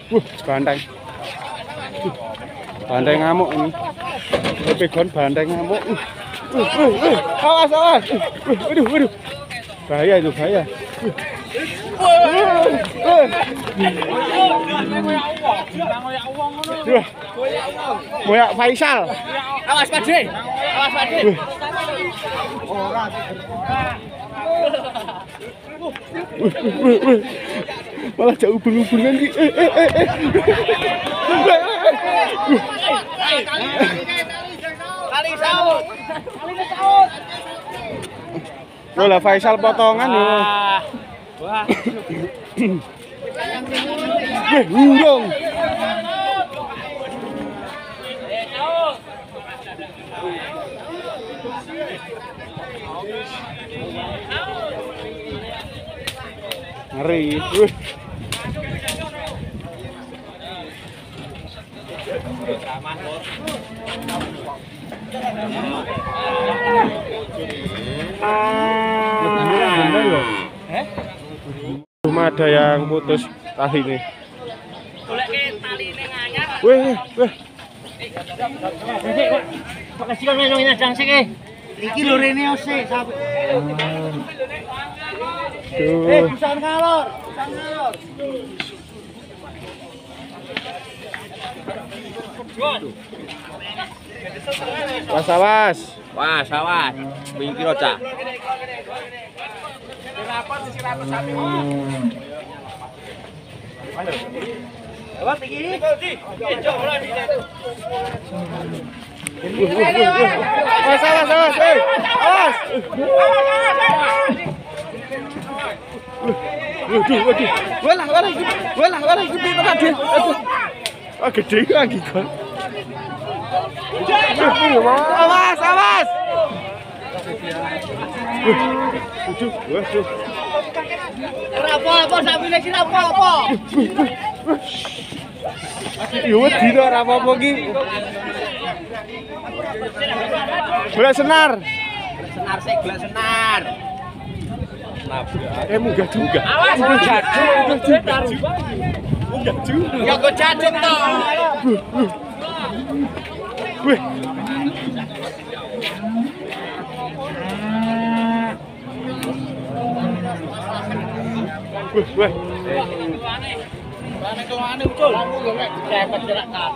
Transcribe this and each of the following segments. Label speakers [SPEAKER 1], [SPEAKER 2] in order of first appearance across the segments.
[SPEAKER 1] Wah, banteng. Banteng ngamuk ini. Pegon banteng ngamuk. Awas, awas. Waduh, waduh. Bahaya itu, bahaya. Boyak Faisal.
[SPEAKER 2] Awas Pak De. Awas Pak De.
[SPEAKER 1] Malah jauh ubun-ubunan iki.
[SPEAKER 2] Kali saut. Kali saut.
[SPEAKER 1] Lah Faisal potongan yo.
[SPEAKER 2] Wah.
[SPEAKER 1] Weh, urung. Ngeri. Wih. Cuma ada yang putus tali ini. Wih, wih.
[SPEAKER 2] Iki lho rene ose. Eh, pisan ngalor, pisan ngalor.
[SPEAKER 1] Was awas.
[SPEAKER 2] Was awas. Wingi kira, Cak.
[SPEAKER 1] Awas awas awas, eh. Awas. Waduh, waduh. Walah, walah, walah, walah, gede tenan, aduh. Ah, gede lagi kon. Awas, awas. Waduh, waduh.
[SPEAKER 2] Ora apa-apa sapine iki ora apa-apa.
[SPEAKER 1] Yo wedi to ora apa-apa iki. Golek senar.
[SPEAKER 2] Senar sik, golek senar.
[SPEAKER 1] Eh munggah juga.
[SPEAKER 2] Awas munggah juga.
[SPEAKER 1] Munggah juga.
[SPEAKER 2] Ya kok jaduk to.
[SPEAKER 1] Wih. Wih, wih.
[SPEAKER 2] Keluane ucul. Cepet gerak kan.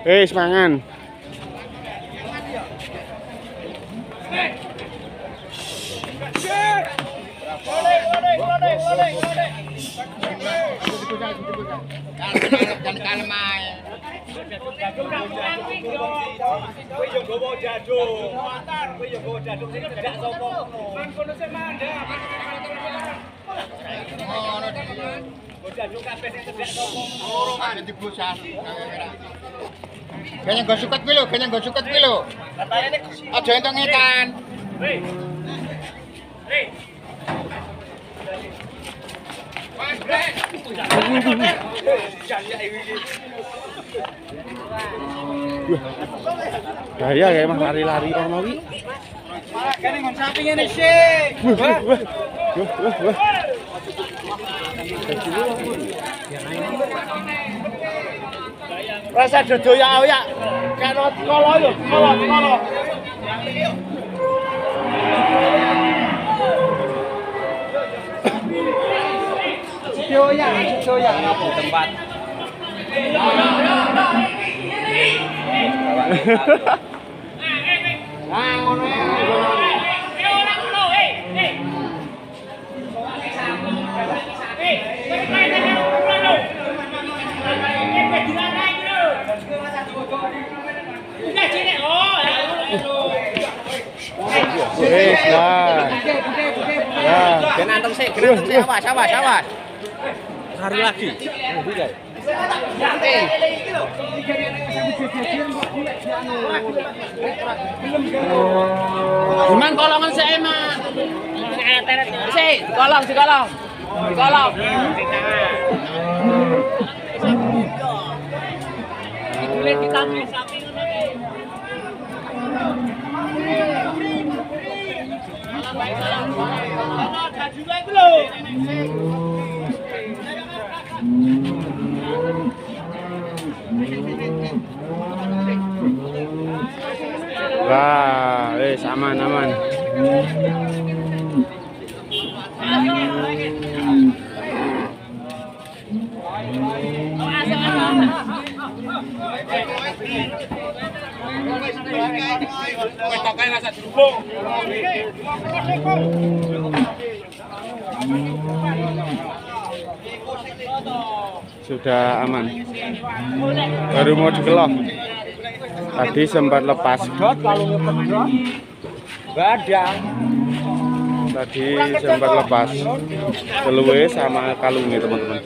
[SPEAKER 1] Eh, semangan.
[SPEAKER 3] Kayaknya gak suket kuwi lho, kayaknya gak suket kuwi lho. Aja entuk ngetan.
[SPEAKER 1] Bahaya kayak mah lari-lari kono iki.
[SPEAKER 2] Malah kene ngon sapi ngene sik.
[SPEAKER 1] Wah, wah, wah, wah.
[SPEAKER 2] Rasa dodoyak-oyak. Kena kala yo, kala kala. Doyak, doyak apa tempat. Nah, ngono ae. Ora ngono, eh.
[SPEAKER 1] Wes lah. Ya,
[SPEAKER 2] ben anteng sik, ben anteng sik, awas, awas, awas.
[SPEAKER 1] Lari lagi.
[SPEAKER 2] Gimana kolongan sik, Mas? Sik, dikolong, dikolong. Dikolong. Dikulit ditambah sapi ngono ki.
[SPEAKER 1] Wah, wis aman aman. Sudah aman. Baru mau dikeloh. Tadi sempat lepas. Tadi sempat lepas keluwe sama kalungnya teman-teman.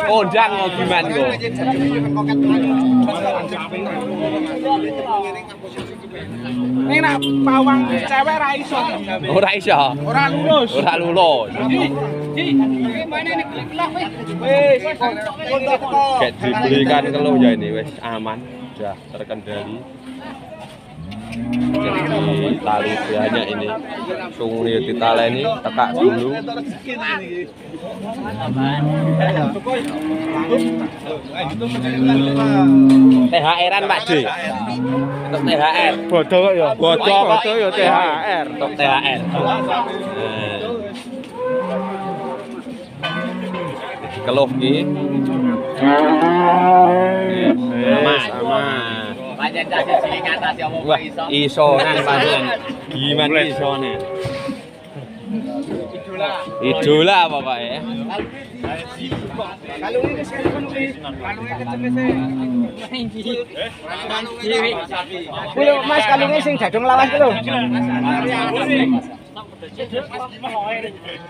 [SPEAKER 4] Kondang mau gimana kok?
[SPEAKER 2] Ini nak pawang cewek ra iso.
[SPEAKER 4] Ora iso.
[SPEAKER 2] Ora lulus.
[SPEAKER 4] Ora lulus. Kayak dibelikan keluh ya ini wes aman, sudah terkendali. Jadi tali banyak ini, sungguh ditaleni, tekak dulu. THR-an Pak D. Untuk THR.
[SPEAKER 1] Bodoh kok ya.
[SPEAKER 4] Bodoh
[SPEAKER 1] kok ya THR.
[SPEAKER 4] Untuk THR. Keluh iki. Aman, aman.
[SPEAKER 2] Pancen cah cilik ngatasi apa iso.
[SPEAKER 4] Isonan pancen. Gimana isone? Idola. Idola pokoke.
[SPEAKER 2] Kalunge wis kuwi. Kalunge kecene sik.
[SPEAKER 3] Kuwi lho Mas kalunge sing jadong lawas kuwi lho.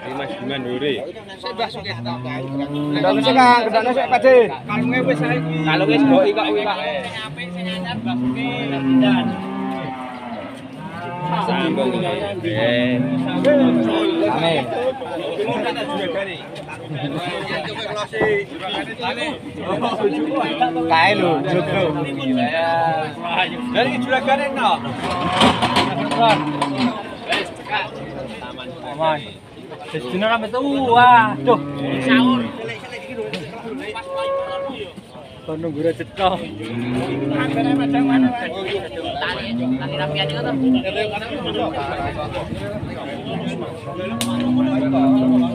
[SPEAKER 4] Ini Mas Giman Duri.
[SPEAKER 3] Kendone sik Kang, kendone sik Pak De.
[SPEAKER 2] Kalunge wis ae kuwi.
[SPEAKER 4] Kalunge wis boki kok kuwi Pak.
[SPEAKER 2] Sing apik sing anyar Basuki Presiden.
[SPEAKER 4] Sambung ini.
[SPEAKER 3] Ame. Kae lho, joglo.
[SPEAKER 4] Dari juragane no.
[SPEAKER 2] Aman. Wis dina ra metu. Waduh, sahur. Kon nunggu cetha. Tali rapian iki to.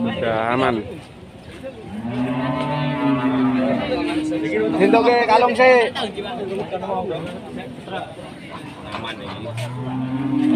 [SPEAKER 1] Sudah aman.
[SPEAKER 3] Dintoke kalung sik.
[SPEAKER 4] Aman iki.